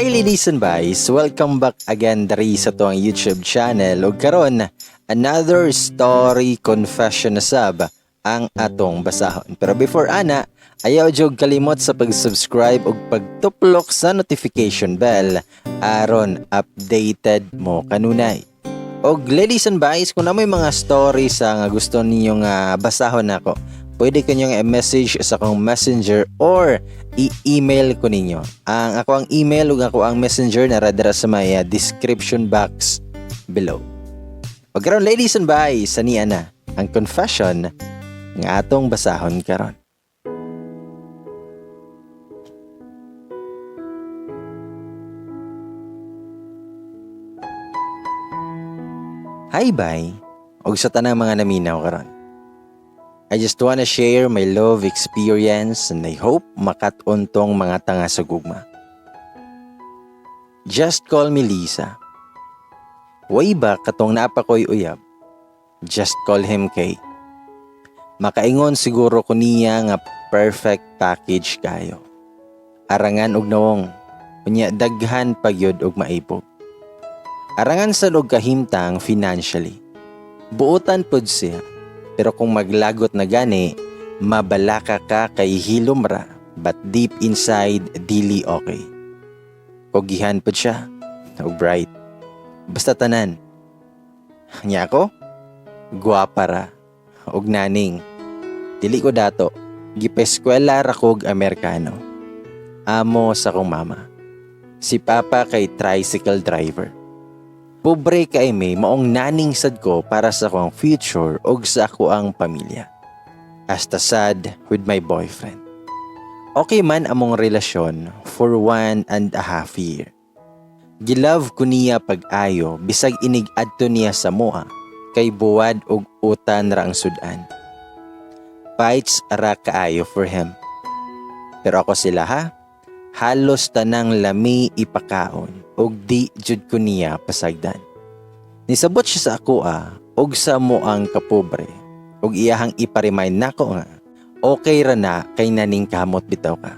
Hi, ladies and boys! Welcome back again diri sa atoang YouTube channel. Ug karon, another story confession na sab ang atong basahon. Pero before ana, ayaw jud kalimot sa pag-subscribe ug pagtuplok sa notification bell aron updated mo kanunay. Og ladies and boys, kung naa moy mga stories nga gusto ninyo nga basahon nako, pwede kanyong i-message sa akong Messenger or i-email ko ninyo. Ang akoang email ug akoang Messenger naa dira sa may description box below. Og karon, ladies and boys, sania na ang confession nga atong basahon karon. Hi, bye. Og sa tanang mga naminaw karon. I just wanna share my love experience and I hope makat-on tong mga tanga sa gugma. Just call me Lisa. Way back katong naa pa ko'y uyab. Just call him Kay. Makaingon siguro ko niya nga perfect package kayo. Arangan og nawong, unya daghan pagyud og maibog. Arangan sad og kahimtang financially. Buotan pod siya. Pero kung maglagot na gani, mabalaka ka kay hilom ra, but deep inside, dili okay. Pogihan pod siya, og bright. Basta tanan. Nya ako, guwapa ra, og naning. Dili ko dato, gipaeskwela ra kog Amerikano. Amo sa akong mama. Si papa kay tricycle driver. Pobre kay mi, maong naning sad ko para sa akong future og sa akoang pamilya. Hasta sad with my boyfriend. Okay man among relasyon for 1.5 year. Gilove ko niya pag-ayo bisag inig adto niya sa moa kay buwad og utan ra ang sudan. Fights ra kaayo for him. Pero ako sila ha, halos tanang lami ipakaon og di jud ko niya pasagdan. Nisabot siya sa ako og sa amoang kapobre og iyahang iparemind nako nga okay ra na kay naning kamot bitaw ka.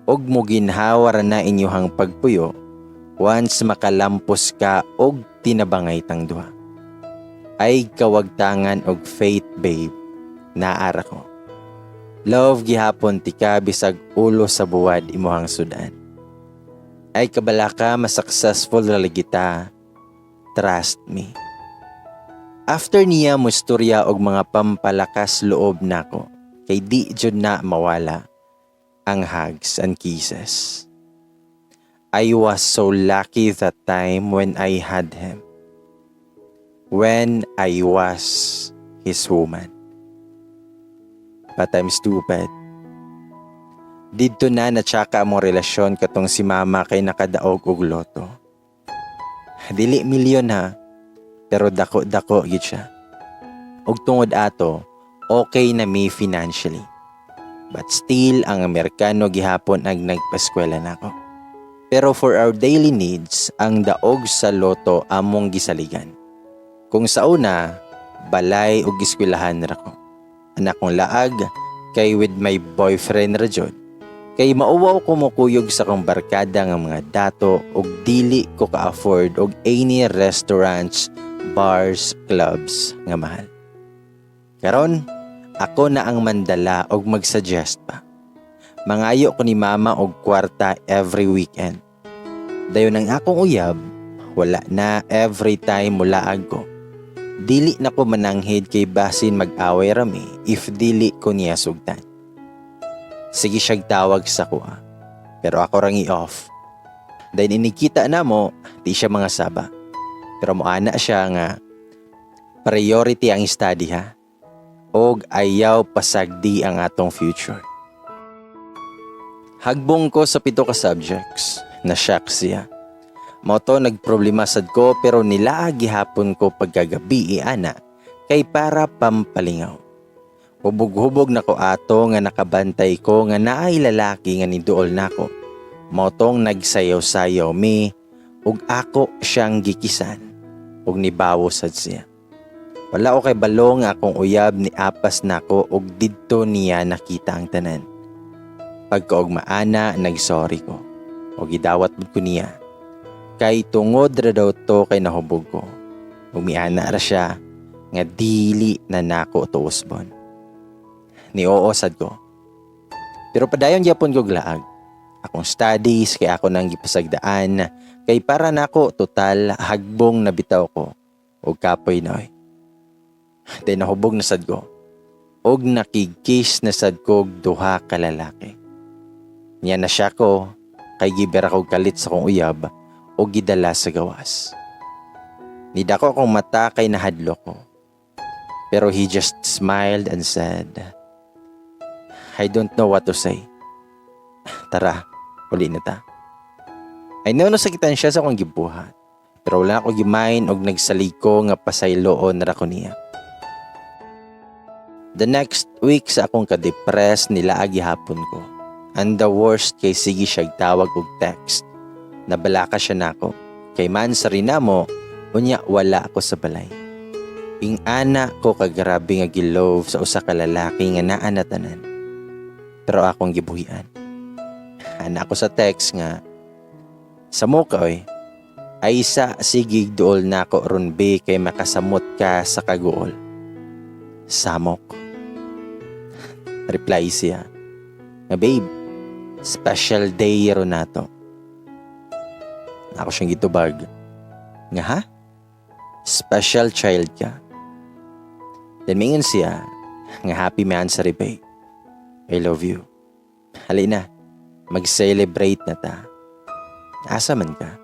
Og muginhawa ra na inyuhang pagpuyo once makalampos ka og tinabangay tang duha. Ay kawagtangan og faith, babe, naara ko. Love gihapon tika bisag ulo sa buwad imuhang sudan. Ay kabalaka, mas successful ra lagi ta. Trust me. After niya mustorya og mga pampalakas loob nako kay di jud na mawala ang hugs and kisses. I was so lucky that time when I had him. When I was his woman. But I'm stupid. Didto na natsaka among relasyon katong si mama kay nakadaog og lotto. Dili milyon ha, pero dako-dako gyud siya. Og tungod ato, okay na mi financially. But still, ang Amerikano gihapon ang nagpaskwela nako. Pero for our daily needs, ang daog sa lotto among gisaligan. Kung sa una, balay ug eskwelahan ra ko. Ang akong laag kay with my boyfriend ra jud. Kay mauwaw ko mokuyog sa akong barkada nga mga dato ug dili ko ka-afford og any restaurants, bars, clubs nga mahal. Karon, ako na ang mandala og mag-suggest pa. Mangayo ko ni mama og kwarta every weekend. Dayon ang akong uyab, wala na every time mulaag ko. Dili na ko mananghid kay basin mag-away rami if dili ko niya sugtan. Sige siyag tawag sa kuha. Pero ako rang i-off. Dahil inikita na mo, di siya mga saba. Pero moana siya nga priority ang study ha. Og ayaw pasagdi ang atong future. Hagbong ko sa 7 ka subjects. Na-shock siya. Mao to nagproblema sad ko pero nilaag gihapon ko pagkagabi iana kay para pampalingaw. Hubog-hubog na ko ato nga nakabantay ko nga naay lalaki nga niduol nako. Mao tong nagsayaw-sayaw mi ug ako siyang gikisan ug nibawo sad siya. Wala ko kay balo nga akong uyab ni apas nako ug didto niya nakita ang tanan. Pagkaugma ana, nagsorry ko. O gidawat pud ko niya. Kay tungod ra daw to kay nahubog ko. Ug miana ra siya nga dili na nako to usbon. Ni-oo sad ko. Pero padayon gyapon ko laag. Akong studies kay ako nang gipasagdaan kay para nako total hagbong na bitaw ko og kapoy na oy. Then nahubog na sad ko. Og nakig-kiss na sad kog duha ka lalaki. Niya na siya ko kay gibera kog kalit sa akong uyab og gidala sa gawas. Nidako akong mata kay nahadlok ko. Pero he just smiled and said, "I don't know what to say. Tara, uli na ta." I know nasakitan siya sa akong gibuhat. Pero wala ako gi-mind og nagsalig ko nga pasayloon ra ko niya. The next week, sa akong ka-depress, nilaag gihapon ko. And the worst kay sige siya tawag og text. Nabalaka siya nako. Kay monthsary namo, unya wala ako sa balay. Ing-ana ko kagrabe nga gi-love sa usa ka lalaki nga naa na tanan. Pero akong gibuhian. Ana ako sa text nga, "Samo ka oy. Ay sa sige duol nako ron be kay makasamot ka sa kaguol. Samok." Reply siya nga, "Babe, special day ron nato." Ako siyang gitubag nga, "Ha? Special child ka." Then mingon siya nga, "Happy monthsary, babe. I love you. Halina, mag-celebrate na ta. Asa man ka?"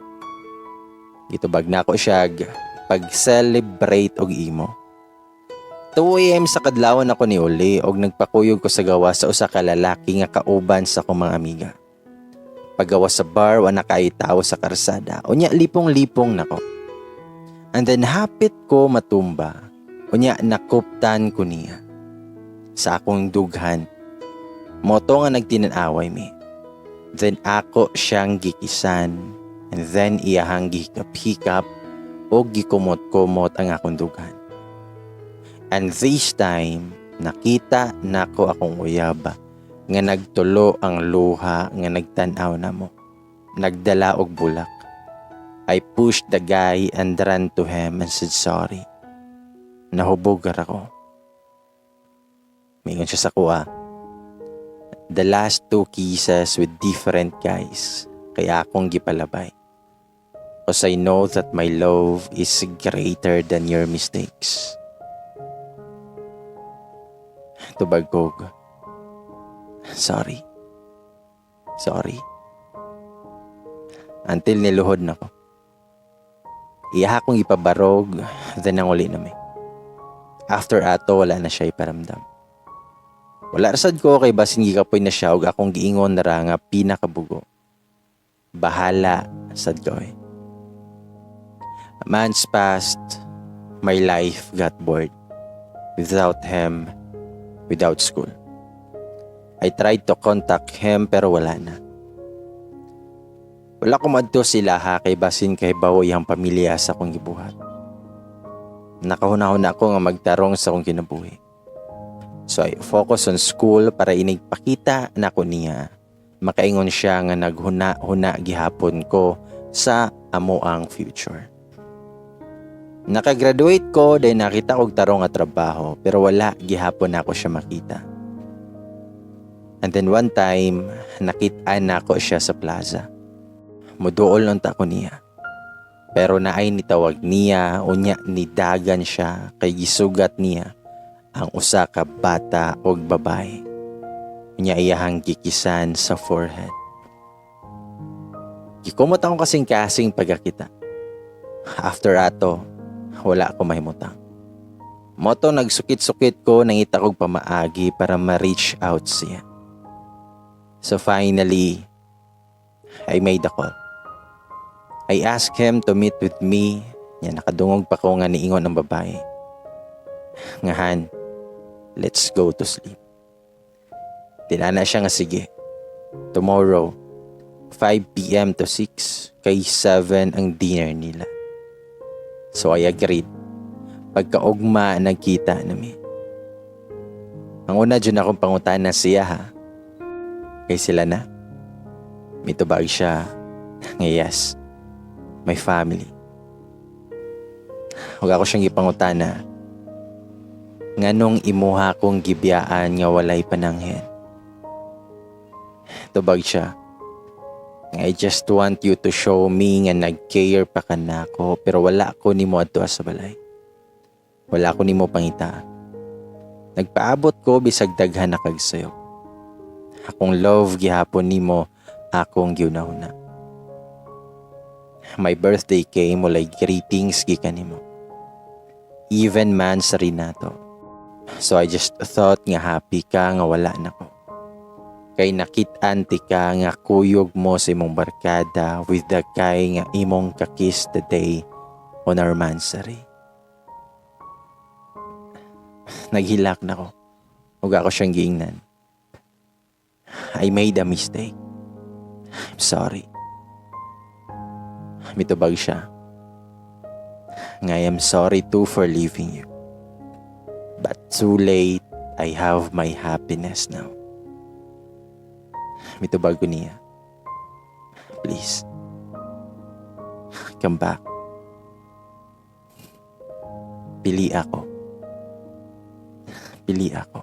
Gitubag nako siya, "Pag-celebrate og imo." 2 a.m. sa kadlawon ako ni uli og nagpakuyog ko sa gawas sa usa ka lalaki nga kauban sa akong mga amiga. Pagawas sa bar, wala kay tao sa karsada. Unya lipong-lipong nako. And then hapit ko matumba. Unya nakuptan ko niya sa akong dughan. Mao to nga nagtinan-away mi. Then ako siyang gikisan and then iyahang gihikap-hikap o gikumot-kumot ang akong dughan. And this time, nakita nako akong uyab nga nagtulo ang luha nga nagtan-aw namo. Nagdala og bulak. I pushed the guy and ran to him and said sorry. Nahubog ra ko. Mingon siya sa kuha. The last two kisses with different guys, kaya akong gipalabay. 'Cause I know that my love is greater than your mistakes. Tubag kog, "Sorry. Sorry." Until niluhod na ko. Iya akong ipabarog, then nanguli na mi. After ato, wala na siya iparamdam. Wala rasad ko kay basin gikapoy na siya ug akong giingon na ra nga pinakabugo. Bahala sad ko eh. Months passed, my life got bored. Without him, without school. I tried to contact him pero wala na. Wala ko madto sila ha kay basin kay bawo iyang pamilya sa akong gibuhat. Nakahuna-huna ako nga magtarong sa akong kinabuhi. So I focus on school para inig pakita nako niya. Makaingon siya nga naghuna-huna gihapon ko sa amo ang future. Nakagraduate ko dahil nakita kog tarong nga trabaho pero wala gihapon ako siya makita. And then one time, nakita nako siya sa plaza. Muduol unta ko niya. Pero naay nitawag niya, unya nidagan siya kay gisugat niya ang usa ka bata og babae. Unya iyahang gikisan sa forehead. Gikumot akong kasing-kasing pagkakita. After ato, wala ako mahimutang. Mao to nagsukit-sukit ko, nangita kog pamaagi para ma-reach out siya. So finally, I made a call. I asked him to meet with me. Nya nakadungog pa ko nga niingon ang babae nga, "Han, let's go to sleep." Tinana siya nga sige. Tomorrow, 5 p.m. to 6, kay 7 ang dinner nila. So I agreed. Pagkaugma, nagkita nami. Ang una dyan akong pangutana siya ha. Kay sila na. Mitubag siya. Nga yes, my family. Ug ako siyang gipangutana, "Nganong imuha kong gibiyaan nga walay pananghin?" Tubag siya, "I just want you to show me nga nag-care pa ka nako, pero wala ko nimo adto sa balay. Wala ko nimo pangita. Nagpaabot ko bisag daghan na kag sayo. Akong love gihapon nimo akong giunahuna. My birthday came, walay greetings gikan nimo. Even man sa nato. So I just thought nga happy ka nga wala na ko. Kay nakit-an tika nga kuyog mo sa imong barkada with the guy nga imong ka-kiss the day on our mansary." Naghilak na ko. Ug ako siyang giingnan, "I made a mistake. I'm sorry." Mitubag siya nga, "I am sorry too for leaving you. But too late, I have my happiness now." Mitubag ko niya, "Please, come back. Pili ako. Pili ako."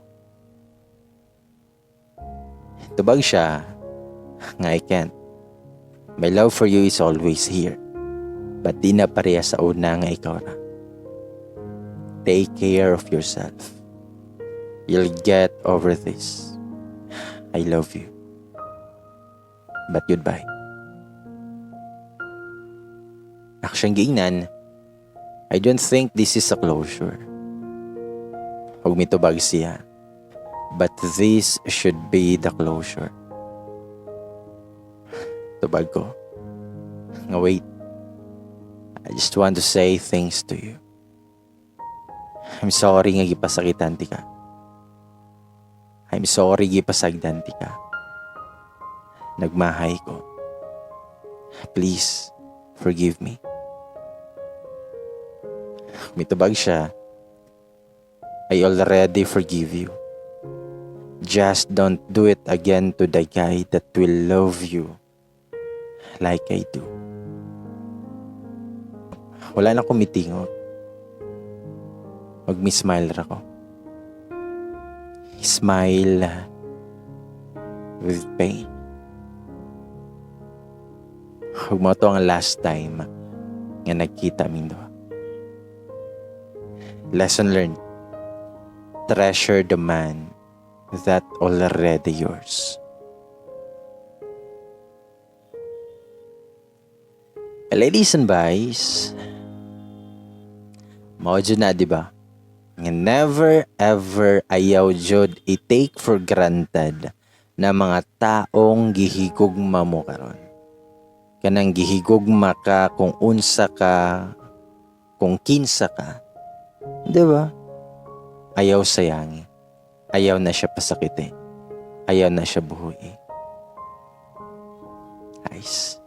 Tubag siya nga, "I can't. My love for you is always here. But di na pareha sa una nga ikaw ra. Take care of yourself. You'll get over this. I love you. But goodbye." Ako siyang giingnan, "I don't think this is a closure." Ug mitubag siya, "But this should be the closure." Tubag ko nga, "Wait. I just want to say things to you. I'm sorry nga gipasakitan ti ka. I'm sorry gipasagdan ti ka. Nagmahay ko. Please, forgive me." Mitubag siya, "I already forgive you. Just don't do it again to the guy that will love you like I do." Wala na akong mitingog. Mag-smile ra ko. Smile with pain. Ug mao to ang last time nga nagkita ming duha. Lesson learned. Treasure the man that already yours. Ladies and boys, mao jud na, di ba? Nga never ever ayaw jud i-take for granted na mga taong gihigugma mo karon. Kanang gihigugma ka kung unsa ka, kung kinsa ka. Di ba? Ayaw sayangi. Ayaw na siya pasakitin. Ayaw na siya buhui. Nice.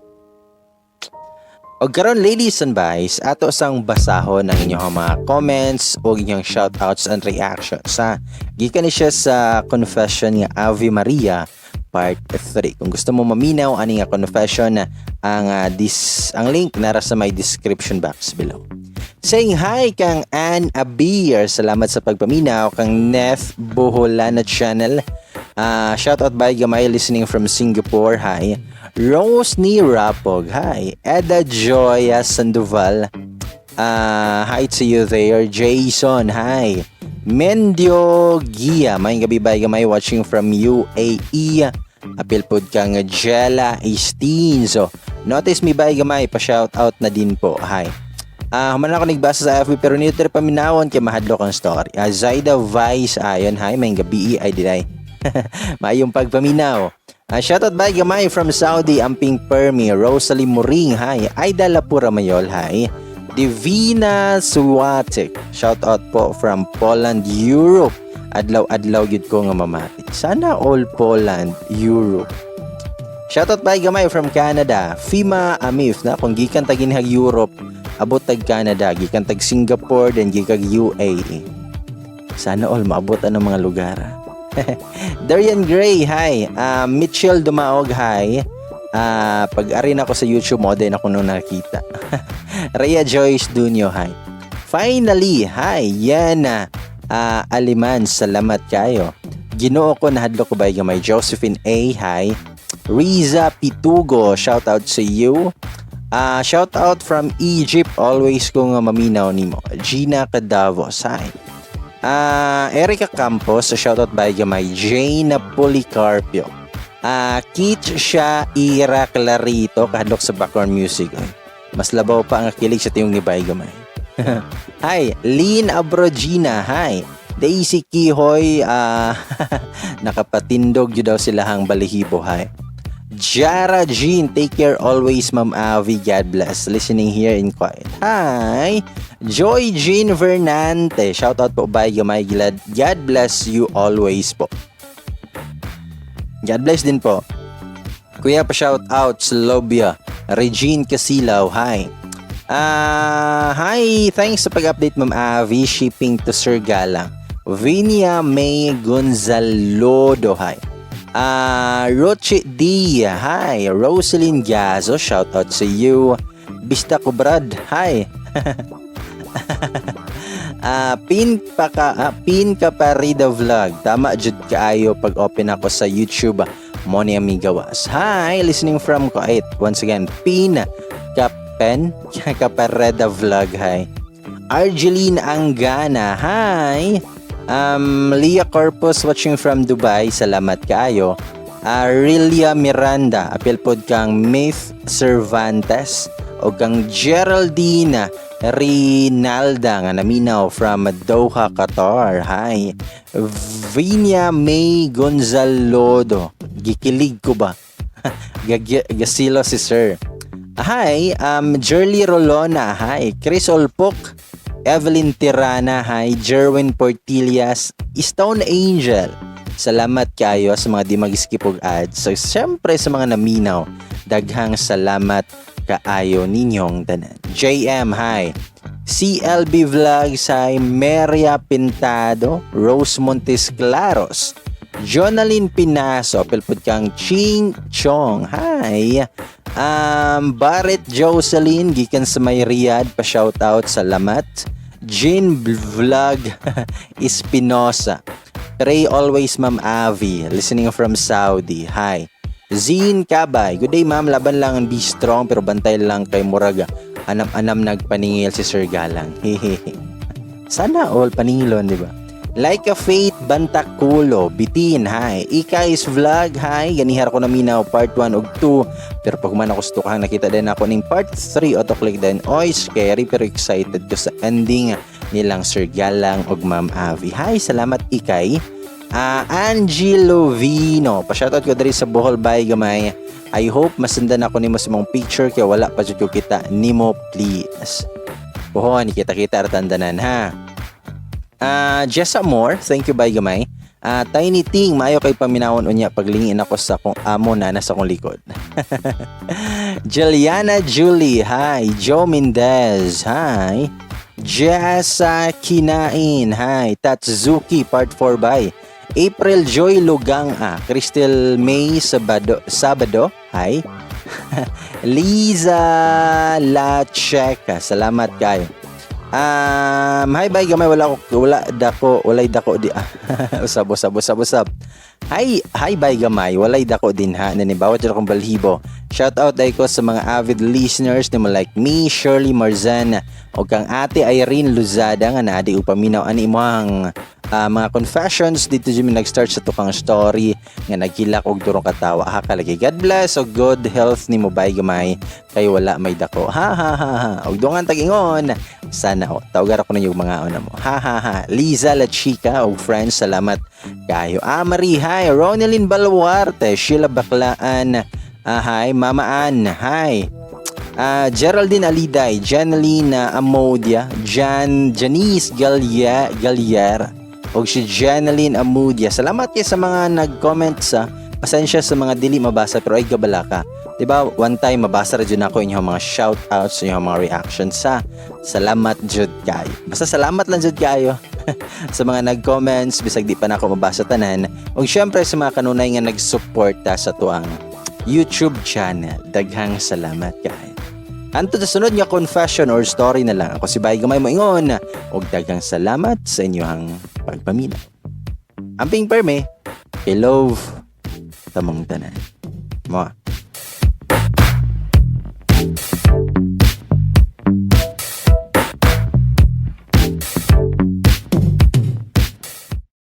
O karon, ladies and boys, ato sang basahon ang inyong mga comments o inyong shoutouts and reactions ha. Gikan ni siya sa confession nga Ave Maria part 3. Kung gusto mo maminaw ani nga confession, ang link nara sa my description box below. Saying hi kang Ann Abir. Salamat sa pagpaminaw kang Neth Buholana Channel. Shout out by Gamay, listening from Singapore. Hi. Rose ni Rapog. Hi. Eda Joya Sandoval. Hi to you there. Jason. Hi. Mendio Gia. Maayong gabii bay gamay, watching from UAE. Apil pod kang Jella Esteen. So, notice me bay gamay. Pa-shout out na din po. Hi. Human ako nagbasa sa FB pero nito paminawon kay mahadlok ang story. Zaida Vice ayon, hi, maayong gabii ay dinay. Maayong pagpaminaw. Shoutout bay gamay from Saudi, Amping Permi, Rosalie Muring, hi. Aida Lapura Mayol, hi. Divina Suwatik, shoutout po from Poland, Europe. Adlaw-adlaw gyud ko nga mamati. Sana all Poland, Europe. Shoutout bay gamay from Canada, Fima Amif na kung gikan tag inhag Europe, abot tag Canada, gikan tag Singapore, then gikan UAE. Sana all maabot ang mga lugar. Ah. Darian Gray, hi. Mitchell Dumaog, hi. Pag ari na ako sa YouTube mo din ako nung nakita. Rhea Joyce Dunyo, hi. Finally, hi. Yan na. Aliman, salamat kayo. Ginoo ko, nahadlok ko ba gamay. Josephine A, hi. Riza Pitugo, shout out sa you. Shout out from Egypt, always ko nga maminaw nimo. Gina Cadavos, hi. Erica Campos, shout out by gamay. Jane Policarpio. Kit siya Ira Clarito, kahadlok sa background music. Ay, mas labaw pa ang kilig sa tiyong ni Bay gamay. Hi, Lynn Abrogina, hi. Daisy Kihoy, nakapatindog yun daw sila hang balihibo, hi. Jara Jean, take care always, Ma'am Avi. God bless. Listening here in quiet. Hi. Joy Jean Vernante, shout out po by Gamay Gilad. God bless you always po. God bless din po. Kuya, pa shout out sa Lobia. Regine Casilaw, hi. Hi, thanks sa pag-update, Ma'am Avi. Shipping to Sir Galang. Vinia May Gonzalodo, hi. Roche D, hi. Rosaline Gazo, shout out sa you. Bista ko, Brad, hi. Pin ka pa Rida Vlog. Tama jud kaayo pag open ako sa YouTube mo ni amigawas. Hi, listening from Kuwait. Once again, Pin ka Pen Kapareda Vlog, hi. Argeline Angana, hi. Leah Corpus watching from Dubai, salamat kaayo. Aurelia Miranda, apil pod kang Myth Cervantes o kang Geraldine Rinalda nga naminaw from Doha, Qatar. Hi. Vinia May Gonzalodo. Gikilig ko ba? Gasilo si sir. Hi, Jerly Rolona. Hi. Chris Olpok. Evelyn Tirana. Hi. Jerwin Portillas. Stone Angel. Salamat kayo sa mga di mag-skip og ads. So, siyempre sa mga naminaw, daghang salamat kaayo ninyong tanan. JM, hi. CLB Vlogs, hi. Meria Pintado, Rose Montes Claros, Jonalyn Pinaso, pilpud kang Ching Chong, hi. Barrett Jocelyn, gikan sa may Riyadh, pa shoutout, salamat. Jean Vlog Espinosa. Pray always, Ma'am Avi, listening from Saudi. Hi. Zine Kabay, good day, ma'am, laban lang and be strong pero bantay lang kay murag anam-anam nagpaningil si Sir Galang. Hehehe. Sana all paningilon, di ba? Like a Faith Bantakulo, Bitin, hi. Ikay's Vlog, hi. Ganihar ko na minaw part 1 ug 2. Pero pag man ako sa tukang nakita din ako ning part 3, auto-click din. Oy, scary pero excited ko sa ending nilang Sir Galang ug Ma'am Avi. Hi, salamat, Ikay. Angie Lovino, pa-shoutout ko diri sa Bohol bay gamay. I hope masundan ako nimo sa mong picture kay wala pa jud ko kita nimo, please. Pohon, kita-kita ra tandanan ha. Jessa Moore, thank you bay gamay. Tiny Ting, maayo kay paminawon unya paglingin ako sa akong amo na nasa akong likod. Juliana Julie, hi. Joe Mendez, hi. Jessa Kinain, hi. Tatsuki, part 4 by. April Joy Lugang, Crystal May Sabado, Sabado, hi. Liza La Checa, salamat kayo. Hi bye gamay, wala ko wala dako walay dako di usab usab usab usab. Hi hi bye gamay, walay dako din ha nanibawat jud akong balhibo. Shout out dai ko sa mga avid listeners nimo like me, Shirley Marzan o kang Ate Irene Luzada nga naa di upaminaw ani imong mga confessions dito jud mi nag-start sa tukang story nga naghilak og durong katawa ha kalagi. God bless og good health nimo bay gamay kay wala may dako. Ha ha ha ha. Og dungan tag-ingon sana o tawagar ako ninyo mga una mo. Ha ha ha. Liza La Chica og friends, salamat kayo. Marie, hi. Ronelyn Baluarte, Sheila Baklaan, hi. Mama Ann, hi. Geraldine Aliday, Janeline Amodia, Jan Janice Galia Galier, og si Janeline Amudia. Salamat kay sa mga nag-comment sa pasensya sa mga dili mabasa pero ay gabala ka. 'Di ba? One time mabasa ra jud nako inyong mga shout-outs, inyong mga reactions sa salamat jud kayo. Basta salamat lang jud kayo sa mga nag-comments bisag di pa nako mabasa tanan. Ug syempre sa mga kanunay nga nag-suporta sa tuang YouTube channel. Daghang salamat kaayo. Hantod sa sunod nga confession or story na lang. Ako si Bay Gamay, moingon og daghang salamat sa inyong pagpaminaw. Amping perme, kay love tamong tanan. Mo.